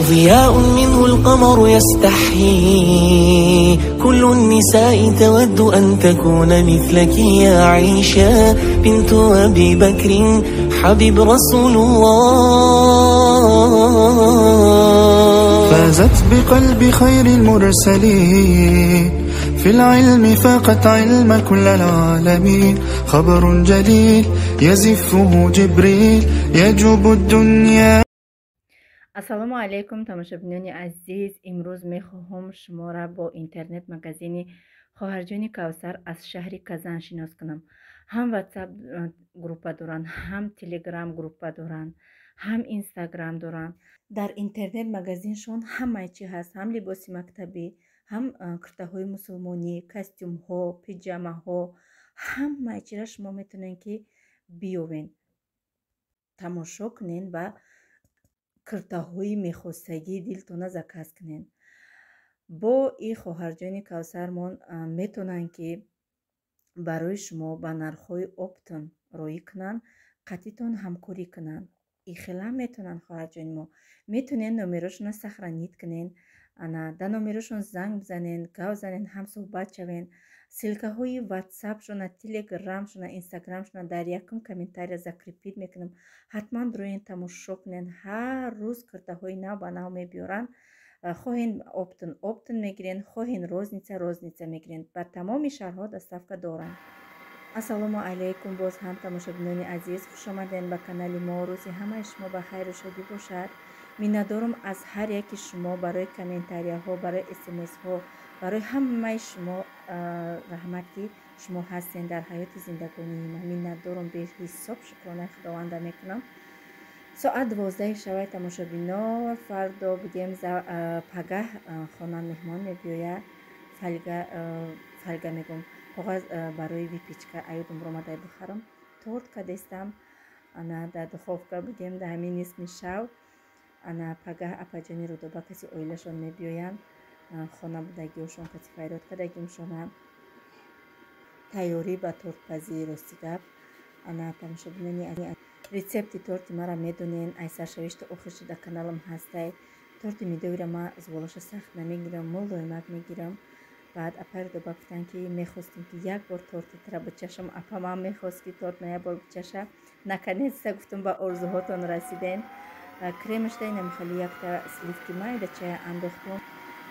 ضياء منه القمر يستحيي كل النساء تود أن تكون مثلك يا عيشة بنت أبي بكر حبيب رسول الله. فازت بقلب خير المرسلين في العلم فاقت علم كل العالمين خبر جليل يزفه جبريل يجوب الدنيا. Ассалому алайкум, тамошобинони азиз. Имрӯз мехоҳам шуморо бо интернет-магазини хоҳарҷони Кавсар аз шаҳри Казан шинос кунам. Ҳам WhatsApp группа доранд, ҳам Telegram группа доранд, ҳам Instagram доранд. Дар интернет-магазиншон ҳамаи чи ҳаст, ҳам либоси мактабӣ, ҳам куртаҳои мусулмонӣ, костюмҳо, пиҷамаҳо, ҳамаи чиро шумо метавонед ки биёвед, тамошо кунед ва куртаҳои мехостагии дилтона заказ кунед. Бо и хоҳарҷони Кавсармон метавонанд ки барои шумо ба нархҳои оптон роӣ кунанд, қатъитон ҳамкорӣ кунанд. Ихела метавонанд хоҳарҷони мо. Метавонед номерошонро сохранить кунед, ана дар номерошон занг бизанед, гав занед, ҳамсӯҳбат шавед. Ссылкаҳои ватсапшона, телеграмшона, инстаграмшона дар якум комментария закрепить мекунам. Ҳатман дуроен тамошо кунед. Ҳар рӯз куртаҳои нав ба нав мебиёранд. Хоҳен оптон оптон мегирен, хоҳен розница розница мегирен. Ба тамоми шаҳрҳо доставка доранд. Ассалому алайкум боз ҳам тамошобинони азиз, хушомаден ба канали мо. Рӯзи ҳамаи шумо ба хайру шодӣ бошад. Миннатдорам аз ҳар яки шумо барои комментарияҳо, барои смсҳо, барои ҳамаи шумо раҳмат ки шумо ҳастен дар ҳаёти зиндагонии ма. Миннатдорам, беҳисоб шукронаи Худованда мекунам. Соат 12 шавай тамошобино, фардо бигем пагаҳ хона меҳмон мебиёяд. Фольга мегум, коғаз барои выпечка аюдум ромадай бихарам. Торт кадестам, ана дар духовка бигем дар ҳамин нисми шав. Ана пагаҳ апаҷони Рудоба каси оилашон мебиёянд. Хона будагиҳошон каси файрод кардагимшона. Тайёрӣ ба тортпазӣ рости гап. Ана тамошобинони рецепти торти мара медонен, ай саршавиш то охир шуда каналам ҳастай. Торти медовиро ма зволаша сахт намегирам, мулоимак мегирам. Баъд апаи Рудоба гуфтанд ки мехостем ки як бор торти тра бичашам. Апа ман мехост ки торт на як бор бичаша. Наконец-то гуфтам ба орзуҳотон расидем. Кремашда инам хеле якта сливки майда чая андохтум,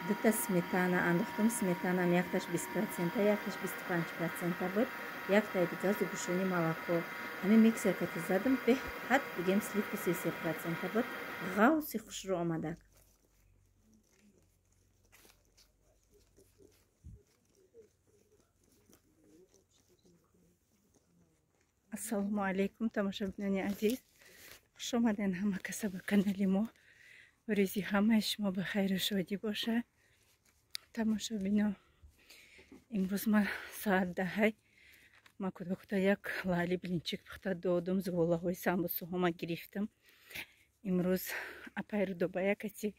дута сметана андохтум. Сметанам якташ 20%, якташ 25% буд, яктаи дига сгущённое молоко. Ҳамин миксер кати задам, беҳад бигем сливки 33% буд. Ғавси хушрӯ омадак. Ассалому алайкум тамошобинони азиз, хуш омаден ҳама каса ба канали мо. Рӯзи ҳамаи шумо ба хайру шодӣ бошад. Тамошобино, имрӯз ман соат 10 ма кӯдакута як лали блинчик пухта додум, зуволаҳои самбусуҳома гирифтам. Имрӯз апаи Рудоба якаси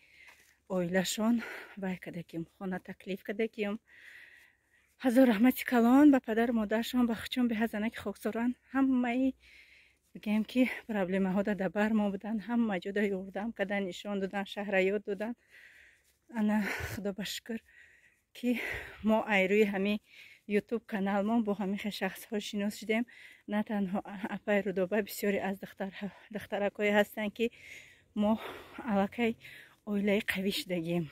оилашон вай кардагим, хона таклиф кардагим. Ҳазор раҳмати калон ба падару модаршон, ба хучон беҳазанаки хоксоран. Ҳамаи бигем ки проблемаҳо дар бар мо буданд, ҳама ҷода ёрдам кардан, нишон додан, шаҳра ёд додан. Ана худо ба шукр ки мо айрӯи ҳамин ютуб каналмон бо ҳамин хел шахсҳо шинос шудем. На танҳо апаи Рудоба, бисёре аз духтаракҳое ҳастанд ки мо аллакай оилаи қавӣ шудагем,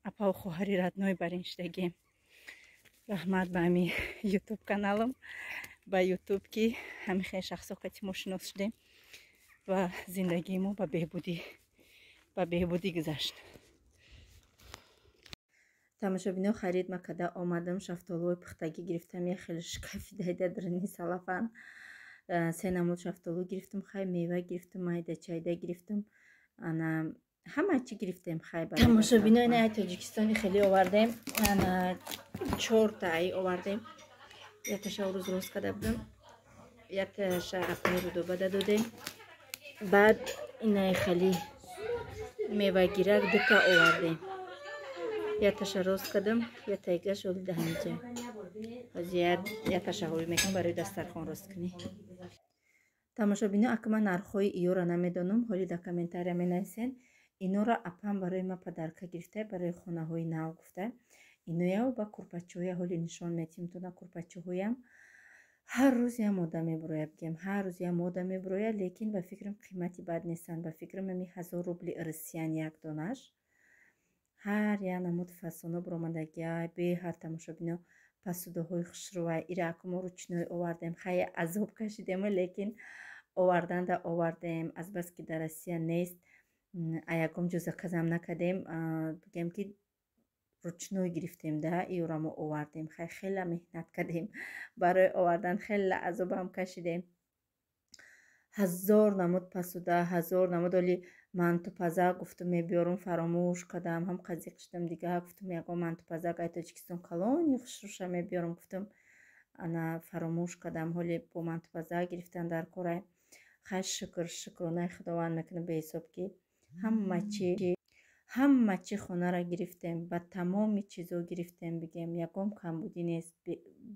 апаву хоҳари родной бар ин шудагем. Раҳмат ба ҳамин ютуб каналам, ба ютуб ки ҳамин хел шахсҳо кати мо шинос шудем ва зиндагии мо ба беҳбудӣ гузашт. Тамошобино, харид ма када омадам, шафтолуи пухтагӣ гирифтам, як хеле шкафи дайда дарини салафан. Се намуд шафтолу гирифтам, хай мева гирифтам, майда чайда гирифтам, ана ҳама чӣ гирифтем. Хай тамошобино, ина ай Тоҷикистони хеле овардем, ана чорта ай овардем. Якташа рӯз рост карда будам, якташа апаи Рудоба додем. Баъд инаи хеле мевагирак дута овардем. Якташа рост кардам, яктаигаш оли даҳанҷа. Ҳозир якташа ҳоли мекунам барои дастархон рост кунӣ. Тамошобино, ака ман нархҳои иёра намедонам, ҳоли дар комментария менависен. Инора апам барои ма падарка гирифта, барои хонаҳои нав гуфта. Инояв ба курпачаҳоя ҳоли нишон метиҳем тона курпачаҳоям. Ҳар рӯз я мода мебурояд, бигем, ҳар рӯз я мода мебурояд, лекин ба фикрам қимати бад нестанд. Ба фикрам ами 1000 рубли россиян як донаш. Ҳар я намуд фасоно буромадагия, беҳад тамошобино пасудаҳои хушрӯвай. Ира акумо ручной овардем, хай азоб кашидем, лекин оварданда овардем. Азбаски дар Россия нест, аягом ҷо заказам накардем, бигем ки ручной гирифтем да, иёра мо овардем. Хай хела меҳнат кардем барои овардан, хела азобам кашидем. 1000 намуд пасуда, 1000 намуд. Оли мантупаза гуфтум мебиёрум, фаромӯш кардам, ҳам қазиқ шудам дига. Гуфтум ягон мантупаза ай Тоҷикистон калони хушрӯша мебиёрум, гуфтум ана фаромӯш кардам. Ҳоли бо мантупаза гирифтан дар корай. Хай шукр, шукронаи Худованд мекунам беҳисоб ки ҳама чи хонара гирифтем, ба тамоми чизо гирифтем, бигем ягон камбудӣ нест,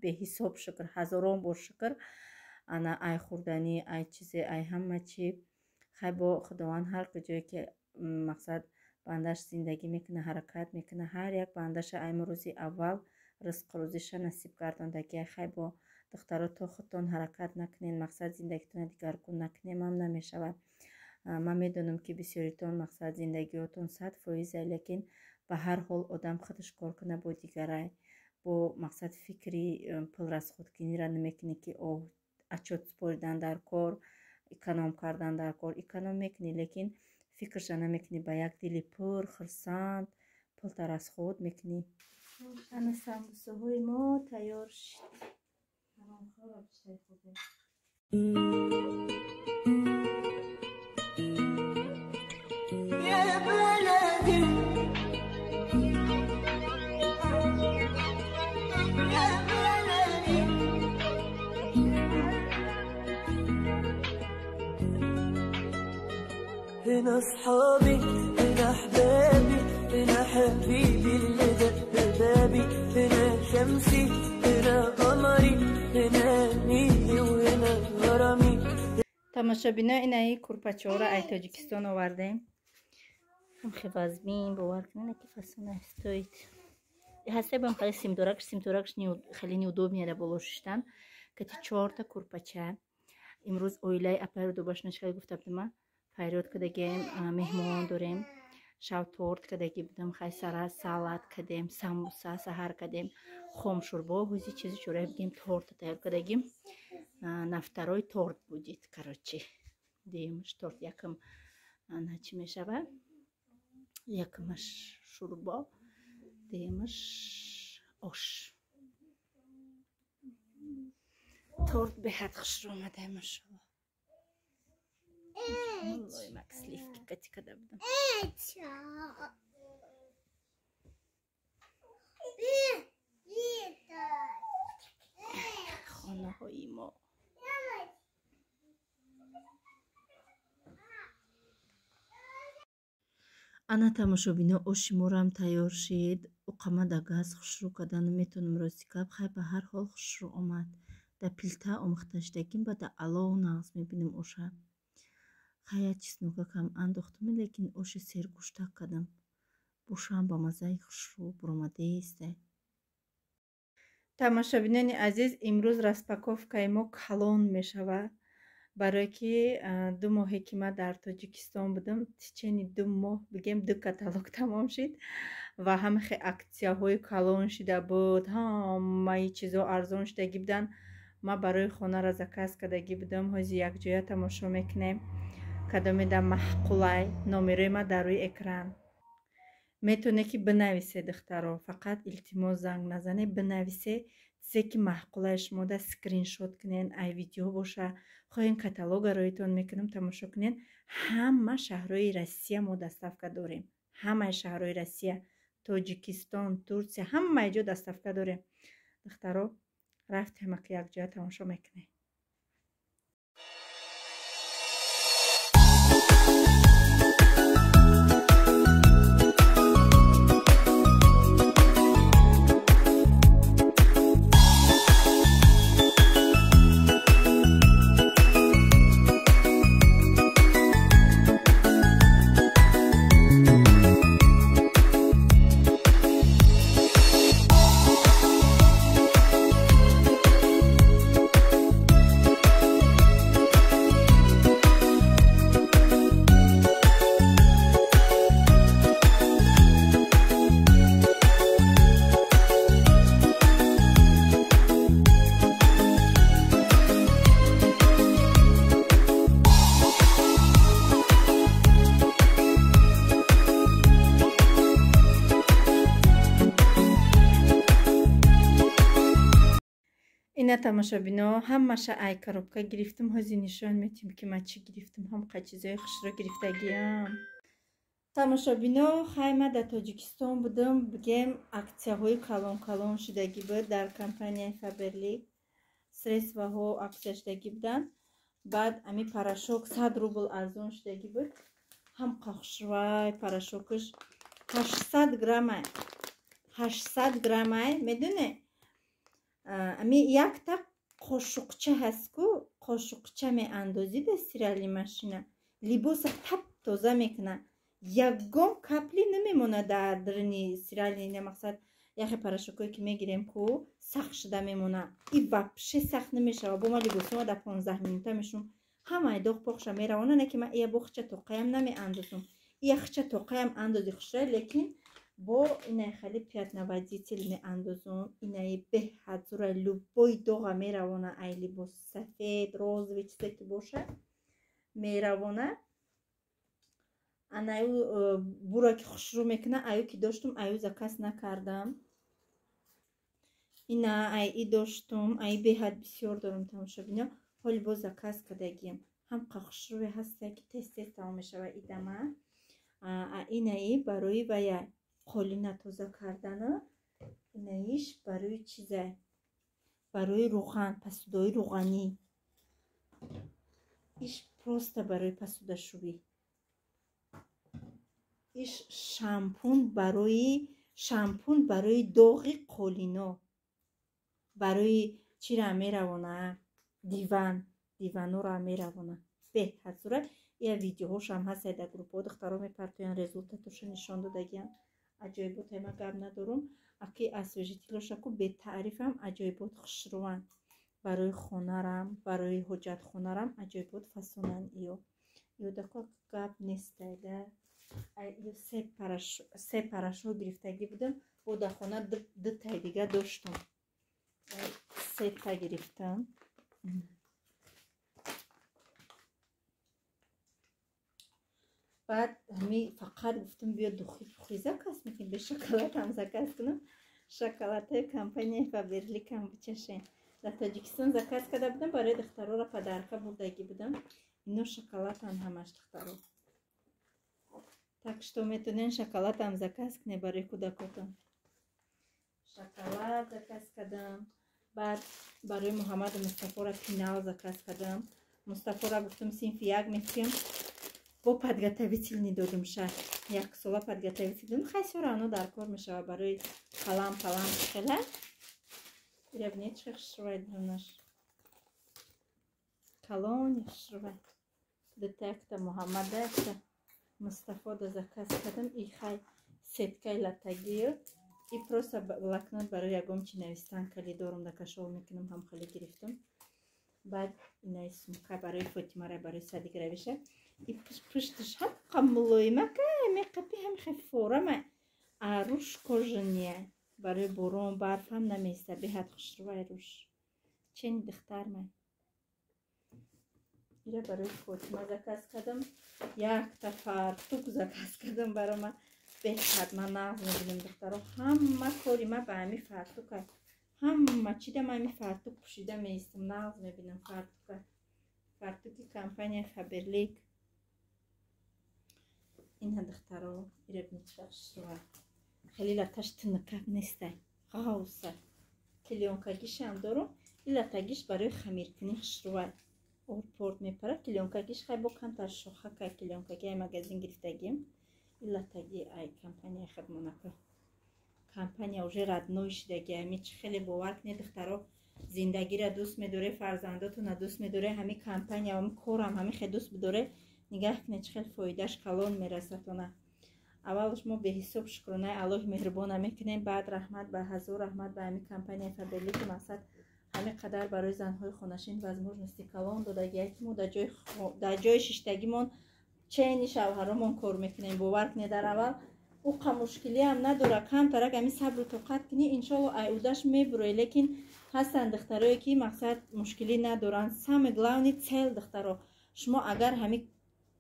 беҳисоб шукр, ҳазорон бор шукр. Ана ай хӯрданӣ, ай чизе, ай ҳама чи. Хай бо Худованд ҳар куҷое ки мақсад бандаш зиндагӣ мекунад, ҳаракат мекунад, ҳар як бандаша ай рӯзи аввал ризқу рӯзиша насиб гардондагия. Хай бо духтаро то худтон ҳаракат накунед, мақсад зиндагитонро дигаргун накунем ҳам намешавад. Ман медонам ки бисёритон мақсад зиндагиотон 100%, лекин ба ҳар ҳол одам худаш кор кунад бо дигарай, бо мақсад фикри пул расходкуниро намекунӣ ки о отчёт супоридан дар кор, эконом кардан дар кор. Эконом мекунӣ, лекин фикрша намекунӣ, ба як дили пур хурсанд пулта расход мекунӣ. Ана самбусаҳои мо тайёр шуд. هنا أصحابي، هنا أحبابي، هنا حبيبي اللي دق بابي، هنا شمسي، هنا قمري، هنا نيلي وهنا غرامي. Тамошобино, инаи курпачаҳоро ай Тоҷикистон овардем. Хе вазмин, бовар кунед ки фасона стоит. Ҳасебам хеле симдоракш, симдоракш хеле неудобно да боло шиштан. Кати 4та курпача. Имрӯз оилаи апайро дубашна чӣ гуфта будам, файрод кардагем, меҳмон дорем. Шав торт кардагӣ будам, хай сара салат кардем, самбуса саҳар кардем, хом шӯрбо, ҳузи чизи чора бигем, торт тайёр кардагим. На второй торт будет, короче. Дуюмаш торт, якм ана чӣ мешавад? Якмаш шӯрбо, дуюмаш ош. Торт беҳад хушрӯ омада, машалло. Мак сливки кати када будам. Хонаҳои мо. Ана тамошобино, оши морам тайёр шид. Уқама да газ хушрӯ карда наметонам рости гап. Хай ба ҳар ҳол хушрӯ омад. Да пилта омӯхта шидагим, ба да алов нағз мебинам оша. Хай як чеснокакам андохтам, лекин оши сергӯштак кардам. Бошам ба маззаи хушрӯ буромадееста. Тамошобинони азиз, имрӯз распаковкаи мо калон мешавад. Барое ки 2 моҳе ки ман дар Тоҷикистон будам, течени 2 моҳ бигем 2 каталог тамом шид ва ҳамахе аксияҳои калон шида буд, ҳамаи чизо арзон шидагӣ буданд. Ман барои хонара заказ кардагӣ будам. Ҳози якҷоя тамошо мекунем. Кадоме да маъқулай, номерои ма дар рӯи экран. Метавонед ки бинависе, духтаро, фақат илтимос занг назане, бинависе чизе ки маъқулай шумо да скриншот кунен, ай видео боша, хоҳен каталога роитон мекунам, тамошо кунен. Ҳама шаҳрҳои Россия мо доставка дорем. Ҳамаи шаҳрҳои Россия, Тоҷикистон, Турсия, ҳамаи ҷо доставка дорем. Духтаро, рафтем ки якҷоя тамошо мекунем. Ина, тамошобино, ҳамаша ай коробка гирифтам. Ҳозир нишон метим, ки ман чӣ гирифтам. Ҳамқа чизои хушро гирифтагиам, тамошобино. Хай, ма дар Тоҷикистон будам, бигем, аксияҳои калон калон шудагӣ буд дар компанияи Фаберлик, средствоҳо аксия шудагӣ буданд. Баъд ами порошок 100 рубл арзон шудагӣ буд. Ҳамқа хушрӯай порошокаш, 800 граммай, 800 граммай. Медоне, ами якта қошуқча ҳаст ку, қошуқча меандозӣ дар стиральный машина, либоса тап тоза мекунад, ягон капли намемонад дар даруни стиральный. Мақсад, яхе порошокое ки мегирем ку, сахт шуда мемонад, и вообще сахт намешавад. Бо ма либосома дар 15 минута мешум, ҳамаи доғ поқша меравона. Не ки ма ия бохча тоқаям намеандозум, ия хча тоқаям андози хушра, лекин бо инаи хали пятновыводитель меандозум. Инаи беҳад зура, любой доға меравона, ай либос, сафед, розовый, чизе ки бошад, меравона. Анаю бура ки хушрӯ мекуна, аю ки доштум, аю заказ накардам. Ина ай и доштум, ай беҳад бисёр дорум, тамошобино. Ҳоли боз заказ кардагием. Ҳамқа хушрӯе ҳаста, ки тез тез тамом мешава идама. Инаи барои вая, қолина тоза кардана. Инаиш барои чиза, барои руған, посудаи руғанӣ. Иш просто барои посудашӯӣ. Иш шампун, барои шампун, барои доғи қолино, барои чира меравона, диван, диванора меравона. Беҳад сурат. Я видеоҳошам ҳаст дар группаҳо, духтаро мепартоянд, результатоша нишон додагиям. Аҷоибот, ма гап надорум. Аки освежителошаку бетаърифам, аҷоибот хушрӯанд. Барои хонарам, барои ҳоҷатхонарам аҷоибот фасонанд. Иё дако гап нестайда. Ё се порошок гирифтагӣ будам, бо дар хона дутай дига доштум, сета гирифтам. Баъд ҳами фақат гуфтам, биё, духи пухи заказ мекунем, бе шоколадам заказ кунам. Шоколадҳои компанияи Фаберликам бичашем. Дар Тоҷикистон заказ карда будам, барои духтарора подарка бурдагӣ будам. Ино шоколадам ҳамаш, духтаро, так что метонен шоколадам заказ кунед барои кӯдакотон. Шоколад заказ кардам. Баъд барои Муҳаммаду Мустафора пенал заказ кардам. Мустафора гуфтам, синфи як мекунем, бо подготовительный додум, ша яксола подготовительный додум. Хай, всё равно дар кор мешавад барои қалам палам хела. Ирабне, чӣ хушрӯай дунаш, калони хушрӯай. Дута, якта Муҳаммада, якта Мустафода заказ кардам. И хай, сеткаи латагию и просто блокнот барои ягон чи навистан, кали дорум, да кашол мекунам, ҳам хеле гирифтам. Баъд инаи сумка барои Фотимара, барои садик равиша. И пушташ ҳамқа мулоимака, меқапи, ҳамихе форама, аруш кожаный, барои борон, барф ҳам намеиста. Беҳад хушрӯвай руш, чени духтармай. Ира барои Фотима заказ кардам. Якта фартук заказ кардам барома. Беҳад ман нағз мебинам, духтаро. Ҳама кори ма ба ҳами фартука, ҳама чида ма ҳами фартук пӯшида меистам. Нағз мебинам фартука, фартуки компания Фаберлик. Ина, духтаро, ира бинчашрува, хеле латаш тинакак нестай, ғавса. Клеёнкагишам дорум. И латагиш барои хамиркунӣ хушрувай, орпорт мепарад. Клеёнкагиш хай бо камтар шохака, клеёнкаги ай магазин гирифтагим. И латаги ай компания хадмонака, компания уже родной шидаги. Ами чи хеле, бовар кунед, духтаро, зиндагиро дӯст медоре, фарзандотона дӯст медоре, ҳами компания, ҳами корам ҳами хе дӯст бидоре. Нигаҳ кунед, чӣ хел фоидааш калон мерасатона. Аввал шумо беҳисоб шукронаи Аллоҳи меҳрубона мекунем, баъд раҳмат ба, ҳазор раҳмат ба ҳами компанияи Фаберлик, ки мақсад ҳамин қадар барои занҳои хонашин возможности калон додагия, ки мо дар ҷои шиштагимон чени шавҳаромон кор мекунем. Бовар кунед, дар аввал уқа мушкилиам надора, камтарак ами сабру тоқат кунӣ, иншолло айудаш мебуроӣ. Лекин ҳастанд духтарое, ки мақсад мушкилӣ надоранд. Самый главный цель, духтаро, шумо агар ҳами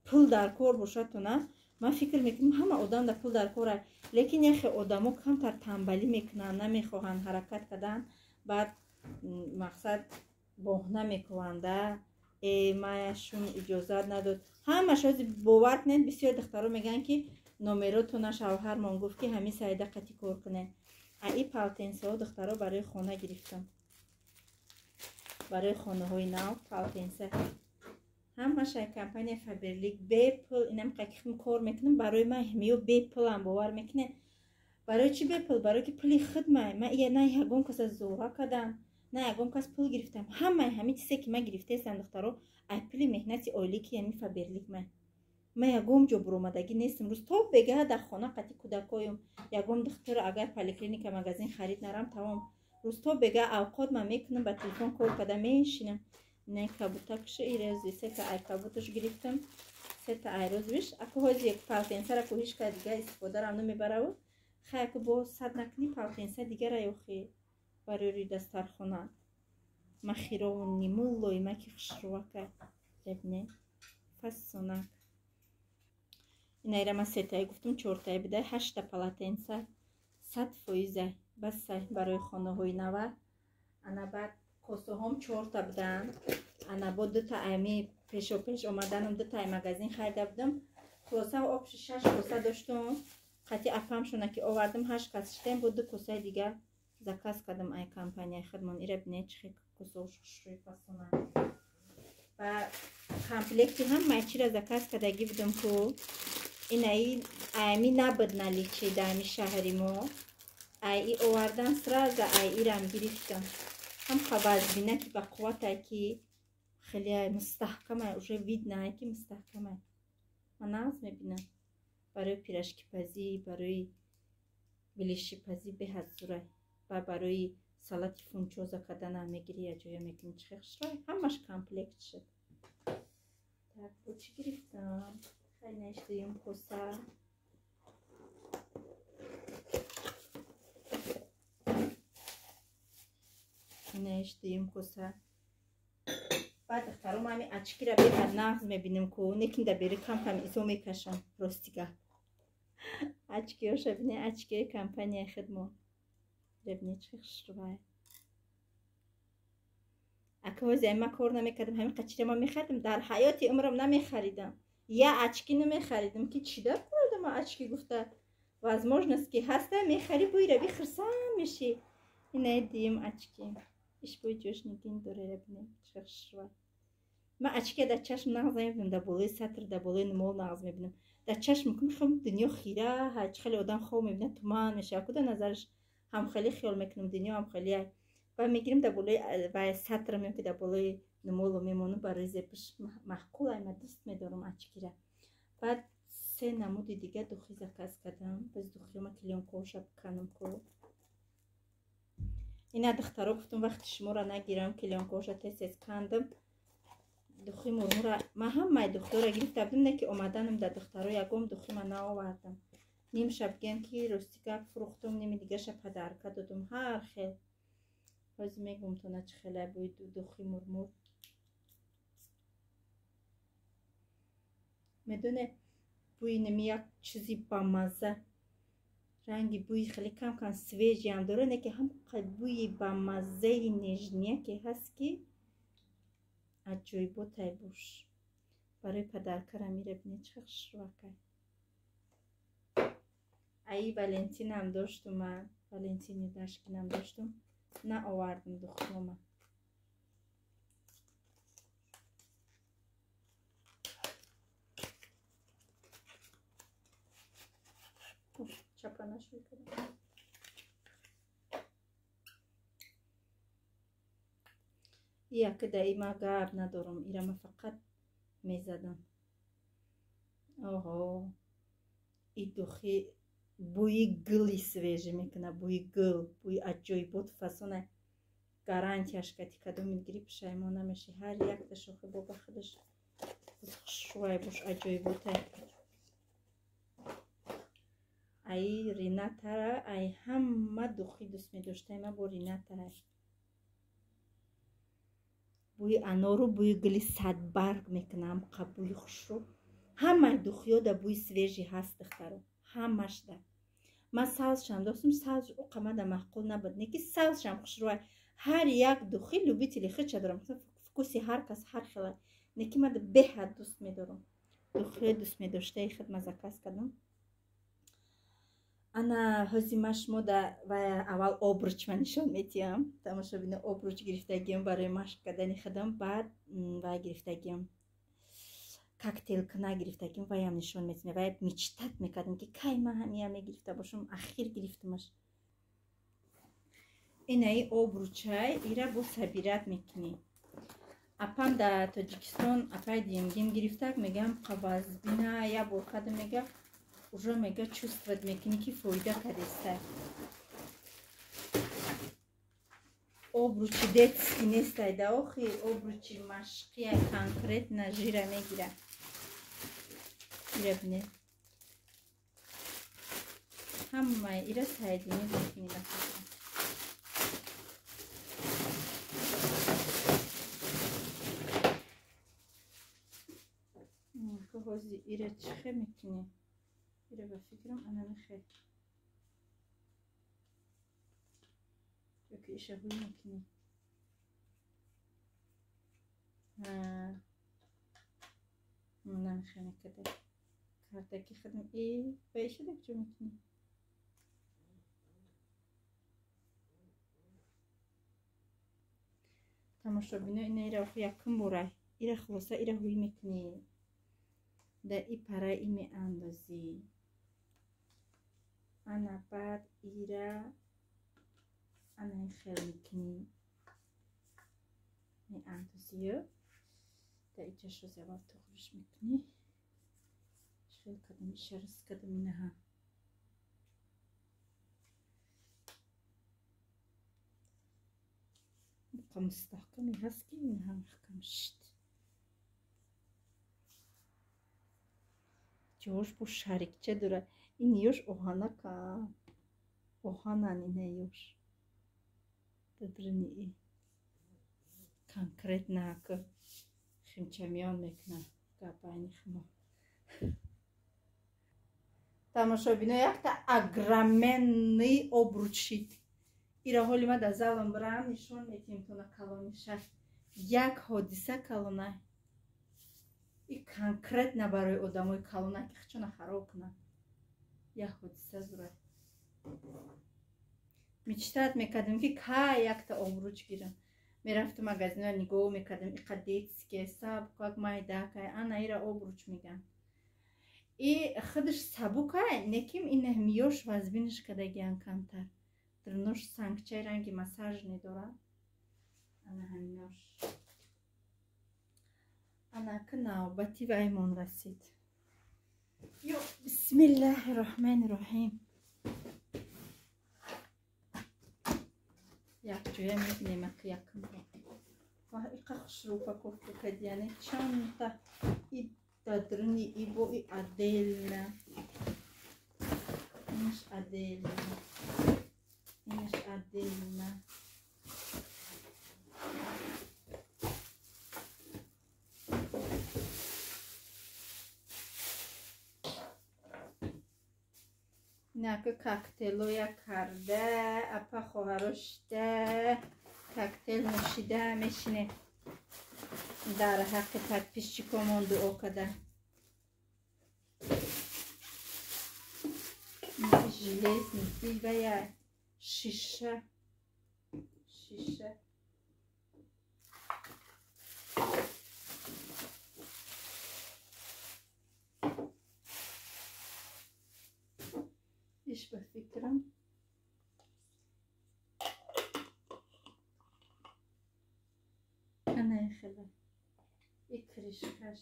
пул дар кор бошадтона, ман фикр мекунам, ҳама одам дар пул дар кора, лекин яхе одамо камтар тамбалӣ мекунанд, намехоҳанд ҳаракат кардан. Баъд Мақсад боҳна мекунанда, маяшун иҷозат надод. Ҳамаш ҳози бовар кунед, бисёр духтаро мегӯянд, ки номеротона шавҳармон гуфт, ки ҳамин Саида қати кор кунед. А и полотенцаҳо духтаро барои хона гирифтам. Барои хонаҳои нав полотенца. Ҳамаша компания Фаберлик бепул, инам қакихм кор мекунам, барои ман ҳамиё бепулам, бовар мекунед. Барои чӣ бепул? Барои ки пули худмай. Ман ия на ягон каса зора кардам, на ягон кас пул гирифтам. Ҳамаи ҳамин чизе ки ман гирифтаестам духтаро, ай пули меҳнати ойлики ҳамин Фаберлик ман. Ман ягон ҷо буромадагӣ нестам. Рӯз то бегаҳа дар хона қати кӯдакоюм. Ягон духтур агар поликлиника магазин харид нарам, тамом. Рӯз то бегаҳ авқот ман мекунам, ба телефон кор карда меншинам. Не кабутакша ирезви сета ай кабуташ гирифтам. Сета ай розвиш. Аку ҳози як полотенцара ку ҳеч кас дига истифодарам намебараву. Хай аку бо сад накунӣ полотенца дигара ёхи барои рӯи дастархона. Ма хирову нимуллои ма ки хушрӯвака. Лебне. Фасонак. Инайра ма сетаи гуфтам, чортай бидай, ҳашта полотенца 100% басай барои хонаҳои нава. Ана баъд косаҳом чорта буданд. Ана бо дута ами пешопеш омаданам дута ай магазин харида будам. Хулоса обши 6 коса доштум. Қати апамшона ки овардам 8 кас шидем, бо ду косаи дига заказ кардам ай компанияи худмон. Ира бинед чӣ хел косаҳош хушрӯи фасона. Ва комплекти ҳамаи чира заказ кардагӣ будам ку инаи ами набуд наличи дар ами шаҳри мо. Ай и овардан сразу ай ирам гирифтам. Ҳам қабазбина ки ба қувватай ки хеле мустаҳкамай, уже видно ки мустаҳкамай. Ман нағз мебинам. Барои пирожкипазӣ, барои белишипазӣ беҳад зурай. Ва барои салати фунчоза карданам мегирӣ, я ҷоя мекунӣ, чӣ хел хушрӯй. Ҳамаш комплект шуд. Так, бо чӣ гирифтам? Хай наиштаем коса. Наиштаем коса. Баъд духтаро ман ҳамин очкира беҳад нағз мебинам ку, лекин дар бери кам-кам изо мекашам, рости гап. Очкиҳоша бинед, очкиҳои компанияи худмон. Бибинед чӣ хушрӯй. Ака ҳози ман кор намекардам, ҳамин қачира ман мехаридам, дар ҳаёти умрам намехаридам. Я очки намехаридам, ки чӣ дар кардам очки гуфта. Возможность ки ҳаста мехарӣ, бӯи рави хурсанд мешӣ. Инаи дуюм очки. Иш бӯи ҷӯшнигин дора, бибинед чӣ хушрӯй. Ман очки дар чашм нағз намебинам, дар болои сатр, дар болои нумол нағз мебинам. Дар чашм мекунам, дунё хира, ҳар чӣ хеле одам хоб мебинад, туман мешавад. Куда назараш ҳам хеле хиёл мекунам, дунё ҳам хеле ай. Ва мегирим дар болои ва сатрам ё ки дар болои нумоло мемонам, барои зебиш маъқул ай, ман дӯст медорам очкира. Баъд се намуди дига духи заказ кардам. Боз духиёма клеёнкаҳоша биканам ку. Ина духтаро гуфтам вақти шуморо нагирам, клеёнкаҳоша тез-тез кандам. Духи мурмура ман ҳамаи духиёро гирифта будам, не ки омаданам дар духтаро ягон духи ман наовардам. Нимша бигем ки рости гап фурӯхтум, ними дигаша подарка додум. Ҳар хел. Ҳозир мегӯм то на чӣ хеле бӯи духи мурмур. Медоне бӯи нами як чизи бамазза. Ранги бӯи хеле кам-кам свежиам дора, не ки ҳам бӯи бамаззаи нежния ки ҳаст ки аҷоиботай бош. Барои подаркара мира бинед чӣ хушрӯакай. Аи Валентинам доштум ман, Валентини Дашкинам доштум, наовардам духтома. Чапа нашуй кардам. Яке да има гап надорам, ира ма фақат мезадам. Оҳо, и духи бӯи гули свежий мекунад, бӯи гул, бӯи аҷоибот фасона. Гарантияш кати кадом мегирӣ пушаймон намешӣ. Ҳар якта шохи бо ба худаш хушрӯай бош, аҷоиботай. Аи Ринатара, ай ҳама духи дӯст медоштаи ма бо Ринатаай. Бӯи анору бӯи гули садбарг мекунам, қа бӯи хушрӯ. Ҳамаи духиёда бӯи свежий ҳаст духтаро, ҳамашда. Ман сабзшам достум, сабз уқамада маъқул набуд, не ки сабзшам хушрӯай. Ҳар як духи любители худша дорам. Вкуси ҳар кас ҳар хела. Неки ман беҳад дӯст медорам. Духи дӯст медоштаи худ ма заказ кардам. Ана ҳози ма шумо да аввал обруч ма нишон метиҳам. Тамошобино, обруч гирифтагиам барои машқ кардани худам, баъд вай гирифтагиам. Коктейлкуна гирифтагиам, ваям нишон метиҳам. Вай мечтать мекардам, ки кай ман ҳамия мегирифта бошам, ахир гирифтамаш. Инаи обручай, ира бо собирать мекунӣ. Апам дар Тоҷикистон апай диюмгин гирифтак, мегам қавазбина я бор кардам, мега уже мега чувствовать мекунӣ, ки фоида кардеста. Обручи детский нестай да охи, обручи машқия конкретно жира мегира. Ира бинед. Ҳамаи ира сайдини мекунӣ ба фикрам. Ҳози ира чӣ хел мекунӣ? Ира ба фикрам ана мехел. Ёки иша ҳуй мекунӣ? Намехел мекарда. Кардаки худам ба иша дак ҷо мекунӣ? Тамошобино, ина ира охи якум бора. Ира хулоса ира ҳуй мекунӣ. Да и пара и меандозӣ. Ана баъд ира ана хел мекунӣ. Меандозӣ. Да иҷашо завал туғриш мекунӣ. Хел кадам ишарас кадам инаҳа. Мустаҳками ҳаст, ки инаҳа маҳкам шид. Ҷош бо шарикча дора. Ин ёш оҳанака. Оҳанан ина ёш. Дадрини и. Конкретно ка химчамиён мекунам. Гапайни химо. Тамошобино, якта огроменный обруч шид. Ира ҳоли ма дар залам бирам нишон метиҳем тона калониша. Як ҳодиса калона. И конкретно барои одамои калона, ки хичона хароб кунанд. Як ҳодиса зурад. Мечтать мекардем, ки кай якта обруч гирам. Мерафтам магазинро нигоҳ мекардам, иқа детские, сабукак, майдакай, ана ира обруч меган. И худаш сабукай, неким ина миёш вазбинаш кардагиан камтар. Дарунош сангчаи ранги массажный дорад. Ана ҳаминош. Ана ки навбати ваймон расид. Ё бисмиллаҳи роҳмани роҳим. Якҷоя мебинем аки якум. Ва иқа хушрӯ упаковка кардияне чандта и дадруни и бо и отдельно. Инаш отдельно. Инаш отдельно. Нака коктейлоя карда, апа хоҳаро шида, коктейл нӯшида мешине. Дар ҳаққи подписчикомон дуо када. Железный вая шиша. Шиша. Иш ба фикрам. Ана хела. И крышкаш.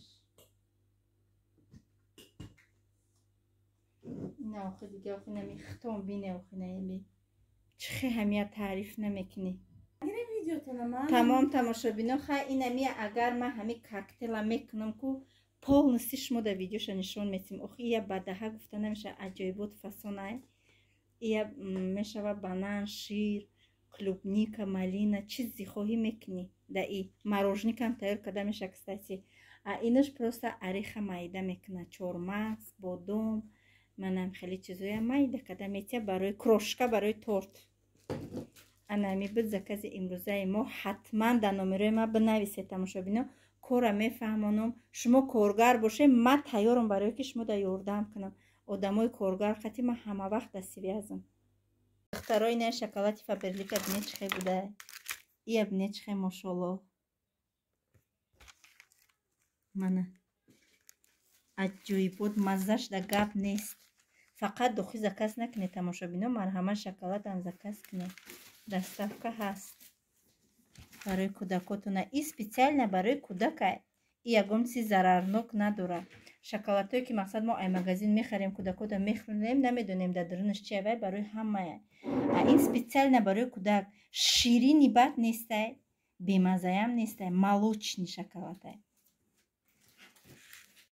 Ина охи дига охи нами хитом бине охи наеми. Чихе ҳамия таъриф намекунӣ. Тамом тамошобино, хай инамия агар ман ҳами коктейла мекунам ку полностью шумо дар видеоша нишон метим. Охи ия бадаҳа гуфта намеша, аҷоибот фасонай. Ия мешава банан, шир, клубника, малина, чизи хоҳӣ мекунӣ. Да и морожникам тайёр карда меша, кстати. А инаш просто ореха майда мекуна, чормағз, бодом, манам хеле чизоя майда карда метия барои крошка, барои торт. Анами буд закази имрӯзаи мо. Ҳатман дар номерои ма бинависед, тамошобино, кора мефаҳмонам. Шумо коргар бошед, ман тайёрам барое ки шумо дар ёрдам кунам. Одамои коргар қати ман ҳама вақт дар связам. Духтарои, ина шоколади Фаберлика бинед, чӣ хел буда. Ия бинед, чӣ хел, мошолло. Мана, аҷоибот, маззаш да гап нест. Фақат духи заказ накунед, тамошобино, марҳамат, шоколадам заказ кунед, доставка ҳаст барои кӯдакотона. И специально барои кӯдака, и ягон чизи зарарнок надорад. Шоколадҳое ки, мақсад, мо ай магазин мехарем, кӯдакода мехӯрем, намедонем, дар дарунаш чи. Авай барои ҳамая, а ин специально барои кӯдак. Ширини бад нестай, бемазаям нестай, молочный шоколадай.